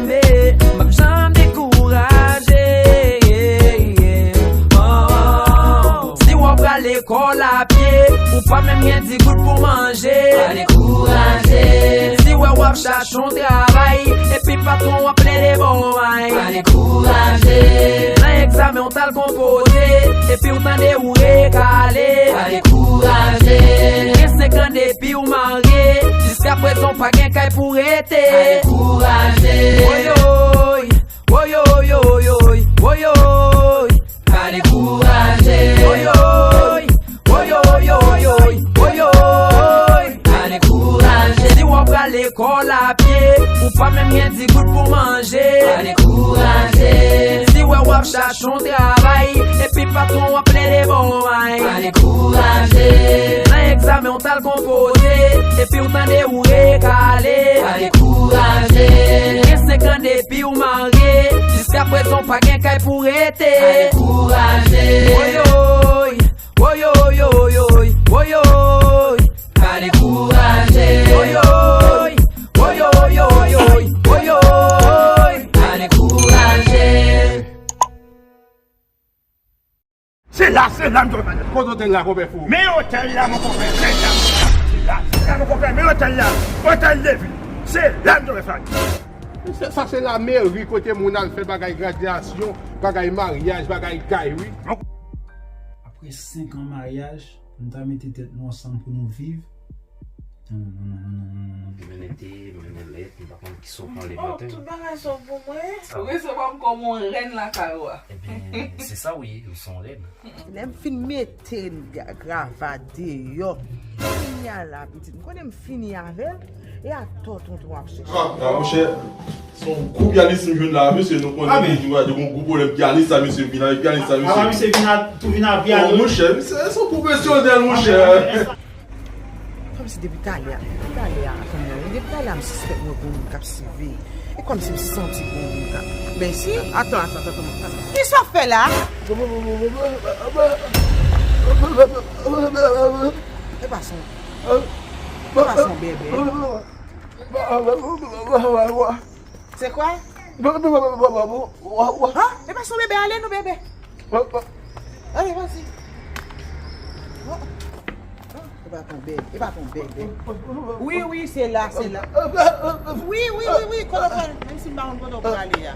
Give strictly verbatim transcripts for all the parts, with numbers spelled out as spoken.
M p ap janm dekouraje. Oh, oh, oh. Si w ap pral lekòl a pye, ou pa menm gen di goud pou manje. Pa dekouraje. Si w wè w ap chache yon travay, epi patwon w ap plede ba w may. Pa dekouraje. Nan egzamen w t al konpoze, epi w tande ou rekale. Pa dekouraje. Gen senk an depi w marye, jiska prezan w pa gen kay pou rete. Pa dekouraje. Woyoy, woyoy, woyoy, woyoy. Pa dekouraje. Woyoy, woyoy, woyoy, woyoy. Pa dekouraje. Si w ap pral lekòl a pye, ou pa menm gen di goud pou manje. Pa dekouraje. Si w wè w ap chache yon travay, epi patwon w ap plede ba w may. Pa dekouraje. Nan egzamen w t al konpoze, epi w tande ou rekale. Pa dekouraje. Gen senk an depi w marye, jiska prezan w pa gen kay pou rete. Pa dekouraje. Woyoy, woyoy, woyoy, woyoy. Pa dekouraje. Woyoy, woyoy, woyoy, woyoy. Pa dekouraje. Se la, se la m t ap fè. Kote otèl la, konpè Fou? Men otèl la, mon konpè, se la. Se la, se la, mon konpè, men otèl la. Otèl de vil. Se la m t ap fè. Se, sa se lameri kote moun al fè bagay gradyasyon, bagay maryaj, bagay kay, wi. Apre senk an maryaj, nou ta mete tèt nou ansanm pou nou viv. Non, non, non, non, non, non, non, non. Mwen nete, mwen lèt, m pa konn ki son pale maten. Oh, tout bagay son pou mwen. Ou resevwa m kòm yon rèn lakay ou a. Ebyen, se sa w ye, ou se yon rèn. Lè m fin mete gra-, grava deyò, kounye a la, pitit, m konnen m fini avè l, e atò tonton ap chèche. Ah, ah, monchè, se yon gwo pyanis m jwenn la, mesye, nou konnen toujou, gen yon gwo pwoblèm pyanis la, mesye, vin avèk pyanis la, mesye. Ah, misye vin a, tou vin a pyanis. Oh, monchè, misye, se yon pwofesyonèl, monchè. Kòmsi depi talè a, depi talè a, atann mwen, depi talè a, m sispèk mwen gon moun k ap siveye. E kòmsi m santi gon moun k ap. Men si, atann, atann, atann, atann. Kisa w fè la? E pa son, e pa son bèbè. Se kwa? Ha? E pa son bebe, ale non, bebe. Ale, vas-y. Oh. Oh, e pa ton bebe, e pa ton bebe. Wi, wi, se la, se la. Wi, wi, wi, wi, kote w prale, menm si m pa konn kote w prale a.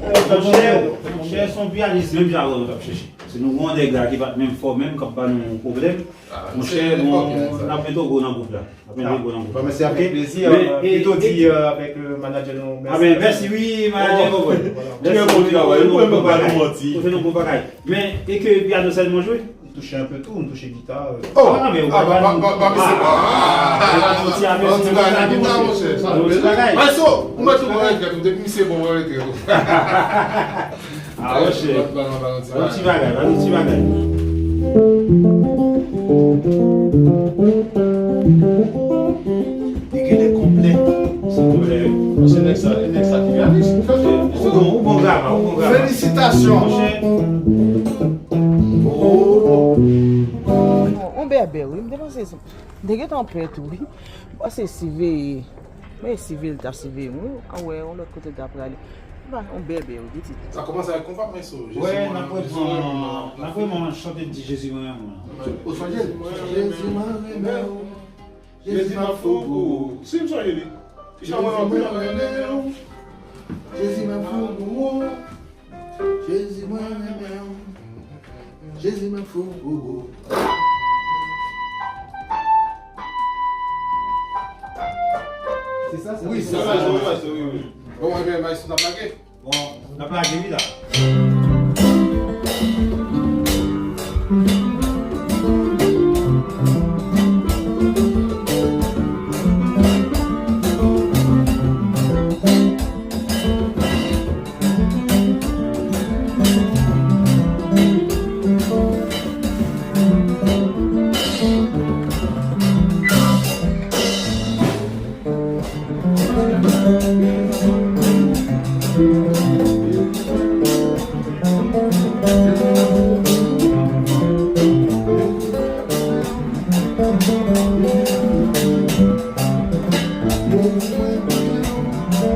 Monchè, monchè, se yon pyanis menm jan avè w t ap chèche. Se nou gon nèg la ki pa t menm fò menm, k ap ba nou pwoblèm. Monchè, bon, n ap met Ogo nan gwoup la. N ap met Ogo nan gwoup la. Bon, men se avèk plezi, euh, pito di, euh, avèk, euh, manager nou, mèsi. Ah ben, mèsi, wi, manager nou, wi. Trè bon travay, ou fè nou bon bagay. Ou fè nou bon bagay. Men, e ke pyano sèlman jwe? M touche un peu tout, m touche gita, euh. Oh! Ah, men ou pa ba nou, ba misye, ba nou ti apersi de gita, monchè. Yon ti bagay. Maestro, ou mèt tou pran retrèt ou, depi misye bon, pran retrèt ou. Ah, monchè. Yon ti bagay, yon ti bagay. Li genlè konplè. Se konplè, wi. Paske nèg sa, nèg sa ki pyanis. Ou bon, ou bon grava, ou bon grava. Felisitasyon. Monchè. Oh. On bèbè, wi. M te panse se, m te gentan pè tou, wi. M panse siveye. Men siveye, l ta siveye m, wi. A wè, yon lòt kote l ta prale. Ba, on bèbè, wi, pitit. Sa kòmanse avèk konpa, men so, Jezi, mwen renmen w. N ap reprann, n ap reprann chante di Jezi, mwen renmen w. Ou sonje l? Jezi, mwen renmen w. Jezi, m ap fou pou ou. Si, m sonje li. Jezi, mwen renmen w. Jezi, m ap fou pou ou. Jezi, mwen renmen w. Jezi, m ap fou pou ou. Se sa, sa. Wi, se sa, se sa, wi, wi. Bon, ebyen, maestro, n ap lage. Bon, n ap lage, wi, la.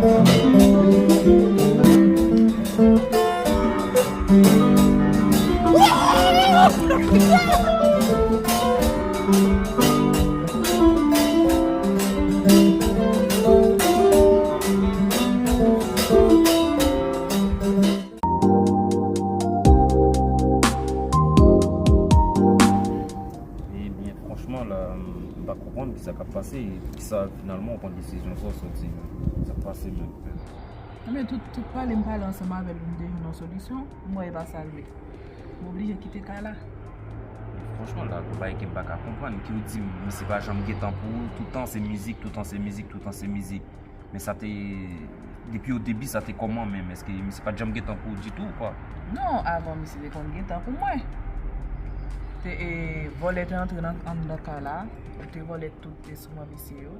Ebyen, franchman, la, m pa konprann kisa k ap pase, e poukisa, finalman, w pran desizyon sa w soti. Sa k pase menm? Ebyen, tout, tout pale m pale ansanm avè l, nou te jwenn yon solisyon, m wè e pa sa l vle. M oblije kite kay la. Franchman, la, gon bagay ke m pa ka konprann, ke w di m, misye pa janm gen tan pou ou, toutan se mizik, toutan se mizik, toutan se mizik. Men sa te, depi o debi, sa te kòman menm? Èske misye pa t janm gen tan pou ou ditou ou kwa? Non, avan misye te konn gen tan pou mwen. Te, e, vòlè te antre nan, anndan kay la, li te vòlè tout enstriman misye yo.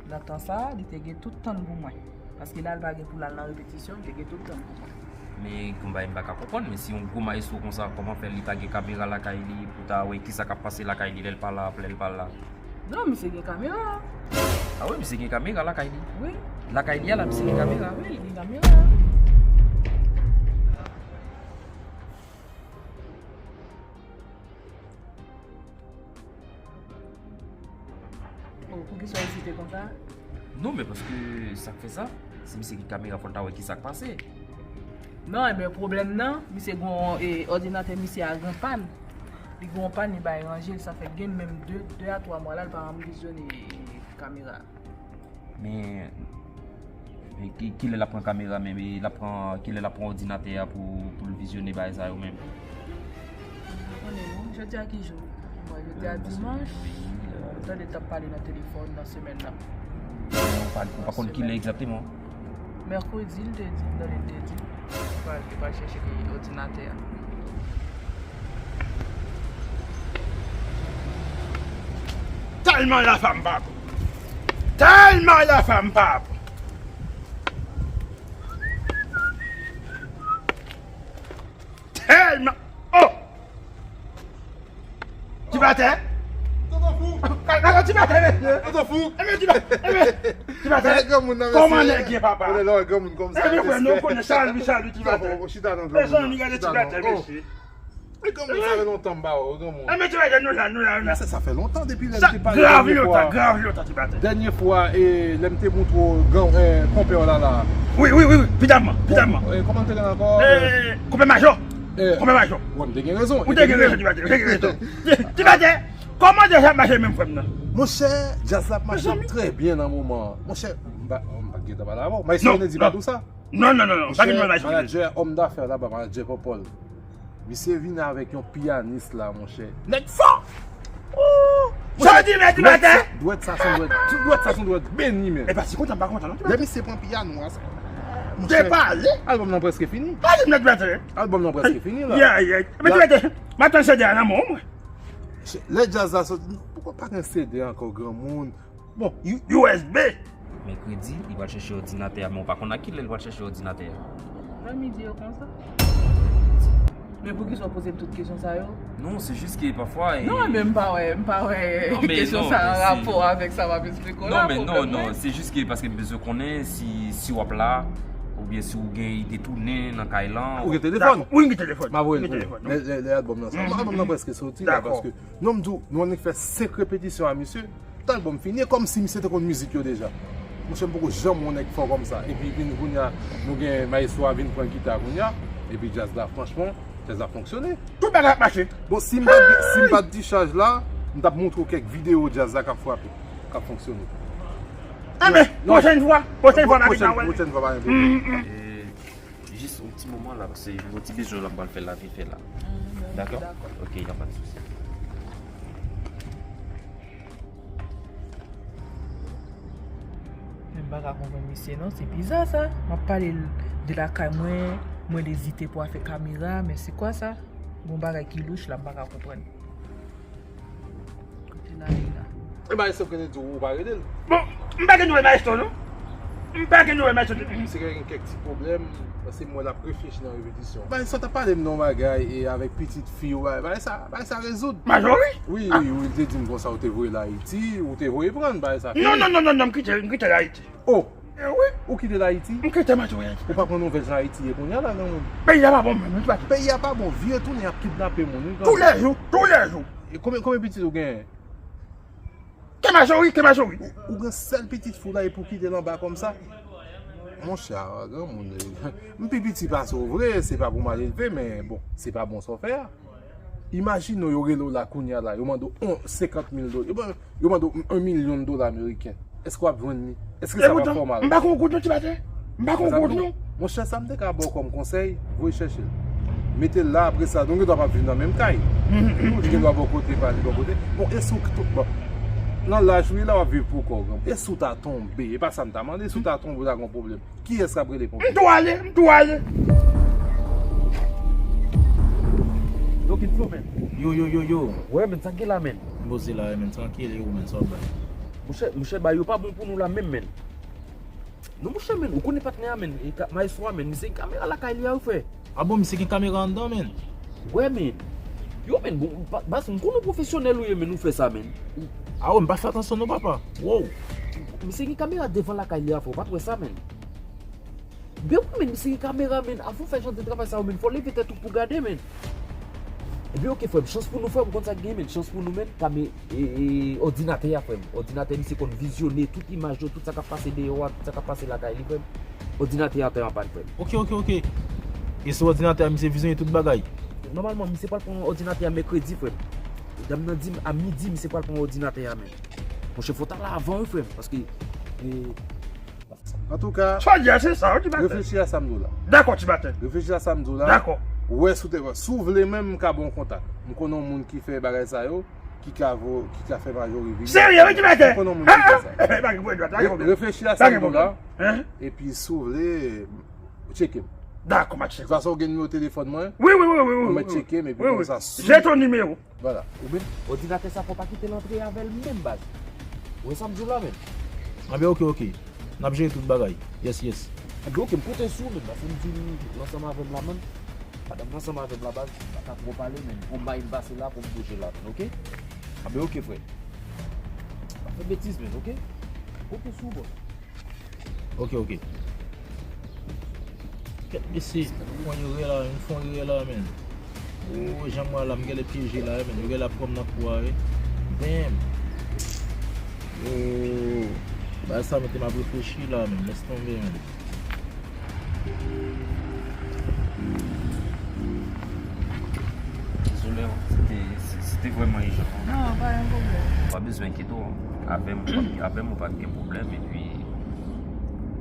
Nan tan sa, li te gen tout tan l pou mwen. Paske lè l pa gen pou l al nan repetisyon, li te gen tout tan l pou mwen. Men, gon bagay m pa ka konprann, men si yon gwo mayestwo konsa, kòman fè li pa gen kamera lakay li pou ta wè kisa k ap pase lakay li lè l pa la, lè l pa la? Non, misye gen kamera. A wi, misye gen kamera lakay li. Wi. Lakay li a la, misye gen kamera. Wi, li gen kamera. Oh, poukisa w ezite konsa? Non, men paske sa k fè sa, si misye gen kamera, fò l ta wè kisa k pase. Non, ebyen, pwoblèm nan, misye gon, e, òdinatè misye a gen pàn. Li gon pàn, li bay ranje l, sa fè gen menm de, de a twa mwa la, l pa janm vizyone kamera. Men, men ki, kilè l ap pran kamera menm? E l ap pran, kilè l ap pran òdinatè a pou, pou l vizyone bagay sa yo menm? M pa konnen non. Jodi a ki jou? Bon, jodi a dimanch. Wi, euh, m tande l t ap pale nan telefòn nan semèn nan. Ou pa, ou pa konn kilè egzakteman? Mèkredi, l te di, m tande l te di. Li pral, li pral chèche òdinatè a. Tèlman lafanm pa bon. Tèlman lafanm pa bon. Tèlman. Oh! Ti batè? Tonton Fou! Kaka ti batè, mesye! Tonton Fou! Enben, ti batè, enben, ti batè! Kòman nèg ye, papa? Enben, frè, nou konnen, salut, salut, ti batè. Mezanmi, gade ti batè, mesye. E granmoun, sa fè lontan m pa wè w, granmoun. Enben, ti batè, nou la, nou la, nou la. Sa, sa fè lontan depi lè m te pale dènye fwa. Grav lontan, grav lontan, ti batè. Dènye fwa, e, lè m te montre w gran, e, konpè w la, la. Wi, wi, wi, wi, pitamman, pitamman. E, kòman l te rele ankò? E, konpè majò. Konpè majò. Wè, m te gen rezon. Ou te gen rezon, ti batè, ou te gen rezon. Ti batè, kòman djaz ap mache menm, frè m nan? Monchè, djaz la ap mache trè byen nan moman an. Monchè, m pa, m pa t gentan pale avè w. Maestro Kennedy pa di w sa? Non, non, non, non, pa gen pwoblèm. Monchè, manadjè, òm dafè laba, manadjè Popol. Misye vin avèk yon piyanis la, monchè. Nèg fò! Ooh! Sa vle di, men, ti batè? Dwèt sa se yon dwèt, dwèt sa se yon dwèt beni, men. E pa si kontan, pa kontan, non, ti batè. Lè misye pran piyano a, sa. Monchè, albòm nan prèske fini. Albòm nan prèske fini, la. Yeah, yeah. Men ti batè, m ap tann C D a nan men w, mwen. Lè djaz la soti, poukò pa gen C D ankò, granmoun? Bon, U S B. Mèkredi, li pral chèche òdinatè a, men ou pa konn a kilè li pral chèche òdinatè a. Nan midi yo konsa. Men poukisa w poze m tout kesyon sa yo? Non, se jis ke pafwa, e... Non, men m pa wè, m pa wè kesyon sa an rapò avèk sa m ap esplike w la, pwoblèm mwen. Non, men non, non, se jis ke paske m bezwen konnen si, si w ap la, oubyen si w gen ide tounen nan kay lan. Ou gen telefòn? Wi, m gen telefòn. M a voye l pou ou. Lè, lè, lè albòm nan soti. Albòm nan prèske soti la, paske non, m di w, nou annik fè senk repetisyon a misye. Tan albòm fini, e kòmsi misye te konn mizik yo deja. Monchè, m poko janm wè yon nèg fò kòmsa. Epi vin kounye a, nou gen mayestwo a vin pran gita kounye a. Epi djaz la, franchman, djaz la fonksyone. Tout bagay ap mache. Bon, si m pa t, si m pa t dichaj la, m t ap montre w kèk videyo djaz la k ap frape, k ap fonksyone. Enben, pwochèn fwa, pwochèn fwa, m a vin nan wè l. Pwochèn fwa, pa gen pwoblèm. Jis yon ti moman la, paske yon ti bezwen la, m pral fè la, vit fè la. Dakò? Dakò. Ok, y a pas de souci. Men m pa ka konprann misye non, se biza sa. M ap pale l de lakay mwen, mwen ezite pou afè kamera, men se kwa sa? Gon bagay ki louch la, m pa ka konprann. Kote n ale la? E maestro Kennedy ou pa rele l? Bon, m pa gen nouvèl maestro non. M pa gen nouvèl maestro. Misye gen kèk ti pwoblèm, paske m wè l ap reflechi nan repetisyon. Maestro t ap pale m de yon bagay e avèk pitit fi ou, bagay, bagay sa, bagay sa rezoud. Majò wi? Wi, wi, wi, li te di m konsa ou te voye l Ayiti, ou te voye pran l, bagay sa fini. Non, non, non, non, non, m kite, m kite l Ayiti. Oh! Eh wi. Ou kite Ayiti? M kite Ayiti. Ou pa pran nouvèl jan Ayiti ye kounye a la, granmoun? Peyi a pa bon menm, wi, Tibate. Peyi a pa bon, vye tounen ap kidnape moun, wi, granmoun. Toulejou, toulejou. E konbyen, konbyen pitit ou genyen? Ke majori, ke majori. Ou, ou gen sèl pitit fi w la epi w kite l anba kòmsa? Monchè, granmoun, m pi piti pase w vre, se pa pou mal elve, men bon, se pa bon sa w fè a. Imajine w, yo rele w la kounye a la, yo mande w on, senkant mil dola, yo ban-, yo mande w yon milyon dola ameriken. Èske w ap jwenn li? Èske sa p ap fè w malè? M pa gon goud non, Tibate. M pa gon goud non. Monchè, sa m te ka ba w kòm konsèy, voye chèche l. Mete l la, apre sa, nou gen dwa p ap viv nan menm kay. Ou gen dwa bò kote, pa li bò kote. Bon, e si w k-, bon, nan laj ou ye la, w ap viv pou kò w, granmoun. E si w ta tonbe, e pa sa m ta mande, si w ta tonbe, w ta gen yon pwoblèm. Kiyès k ap rele ponpye? M tou ale, m tou ale. Yo, kit flow, man. Yo, yo, yo, yo. Wè, man, sa k gen la, man? M poze la, man, trankil, e ou, man, sa w ap bay? Monchè, monchè, bagay yo pa bon pou nou la menm, man. Non, monchè, man, ou konnen patnè a, man, e ka-, maestro a, man, misye gen kamera lakay li a, wi, frè. A bon, misye gen kamera anndan, man? Wè, man. Yo, man, bon, pa-, baz, m konnen w pwofesyonèl ou ye, man, ou fè sa, man. A wè, m pa fè atansyon non, papa. Wow. Misye gen kamera devan lakay li a, frè, ou pa t wè sa, man? Ben wi, man, misye gen kamera, man. Avan w fè jan de travay sa yo, man, fò w leve tèt ou pou gade, man. Ebyen, oke, frè m, chans pou nou, frè m, ou konn sa k gen, man, chans pou nou, man, kame-, e, e, òdinatè a, frè m. Òdinatè, misye konn vizyone tout imaj yo, tout sa k ap pase deyò a, tout sa k ap pase lakay li, frè m. Òdinatè a atè an pàn, frè m. Oke, oke, oke. E sou òdinatè a, misye vizyone tout bagay? Nòmalman, misye pral pran òdinatè a mèkredi, frè m. Dam nan di m, a midi, misye pral pran òdinatè a, man. Monchè, fò w t al avan, wi, frè m, paske, e, Antouka, sa w di a, se sa, wi, Tibate. Reflechi a sa m di w la. Dakò, Tibate. Reflechi a sa m di w la. Dakò. Wè si w te, si w vle menm, m ka ba w kontak. M konnen yon moun ki fè bagay sa yo, ki ka vo-, ki ka fè majori vini. Serye, wi, Tibate? M konnen yon moun ki fè sa. Re-, reflechi a sa m di w la. Epi si w vle, tcheke m. Dakò, m a tcheke. De tout fason, ou gen nimewo telefòn mwen. Wi, wi, wi, wi, wi. Ou mèt tcheke m, epi konsa, si. Jete yon nimewo. Vwala. Ou menm, òdinatè sa fò w pa kite l antre avè l menm, baz. Ou wè sa m di w la menm? Anben, oke, oke. N ap jere tout bagay. Yes, yes. Anben, oke, m konte sou ou menm, paske m di w ansanm avè m la menm. Pandan m ansanm avè m la, baz, m pa ka twò pale, men fò m bay m pase la pou m bouje la menm, oke? Anben, oke, frè. Pa fè betiz menm, oke? Konte sou ou, bòs. Oke, oke. Kèt mesye, m fon erè la, m fon erè la, men. O, jan m wè la, m genlè pyeje la, men. Yo genlè ap pran m nan kou a, wi. Damn. O, bagay sa mete m ap reflechi la, men. Lès tonbe, men. Dezole, se te, se, se te vrèman ijan. Non, pa gen pwoblèm. Pa bezwen enkyete w. Avè m, avè m, ou pa t gen pwoblèm. Epi,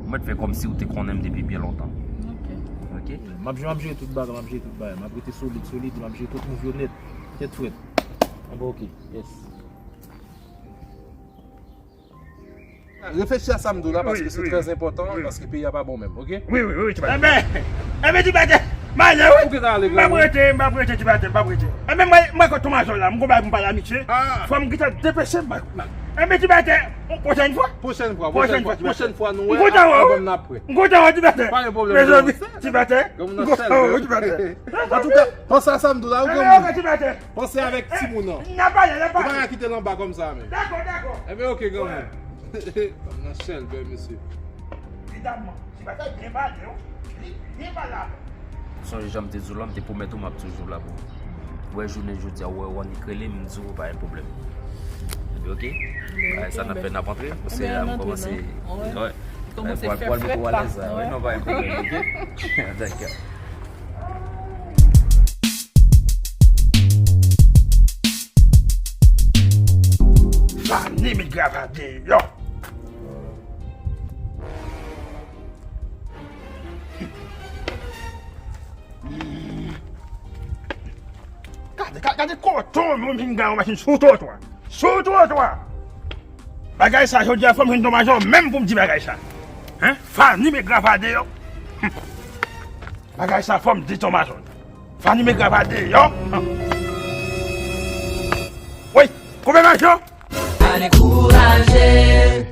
ou mèt fè kòmsi ou te konnen m depi byen lontan. Ok. Ok? M ap jere, m ap jere tout bagay, m ap jere tout bagay. M ap rete solid, solid, m ap jere tout move yo nèt. Tèt frèt. Anben, ok. Yes. Reflechi a sa m di w la, paske se trè enpòtan, paske peyi a pa bon menm, ok? Wi, wi, wi, Ti Patè. Enben, enben, Ti Patè, m ale, wi. Ou gentan ale, granmoun? M p ap rete, m p ap rete, Ti Patè, m p ap rete. Enben, mwen, mwen, kot Ton Majò la, m gon bagay pou m pale a misye. Fò m gentan depeche m. Enben, Ti Patè, yon pwochèn fwa. Pwochèn fwa, pwochèn fwa, pwochèn fwa nou wè, album nan ap prè. M kontan wè w, Ti Patè. Pa gen pwoblèm, granmoun. Ti Patè, m kontan wè w, Ti Patè. Antouka, panse a sa m di w la, wi, granmoun. Panse avèk timoun nan. N a pale, n a pale. Ou pa ka kite l anba kòmsa, men. Dakò, dakò. Enben, ok, granmoun. Nan chèlbè, mesye. Evidamman, Ti Patè byen pale, wi. Li byen pale avè m. Sonje jan m te di w la, m te pwomèt ou m ap toujou la pou ou. Wè, jounen jodi a, wè, w annik rele m, m di w pa gen pwoblèm. Enben, ok. Bagay sa n ap fè, n ap antre. Paske la, m kòmanse, wè. Kòmanse fè frèt la. Wi, non, pa gen pwoblèm, ok. Dakò. Fanny met grava deyò. Gade, gade, gade koton moun vin gaye yon machin sou twotwa. Sou twotwa. Bagay sa, jodi a, fò m jwenn Ton Majò menm pou m di bagay sa. Hein? Fanny met grava deyò. Bagay sa, fò m di Ton Majò. Fanny met grava deyò. Woy, koupe majò. Pa dekouraje.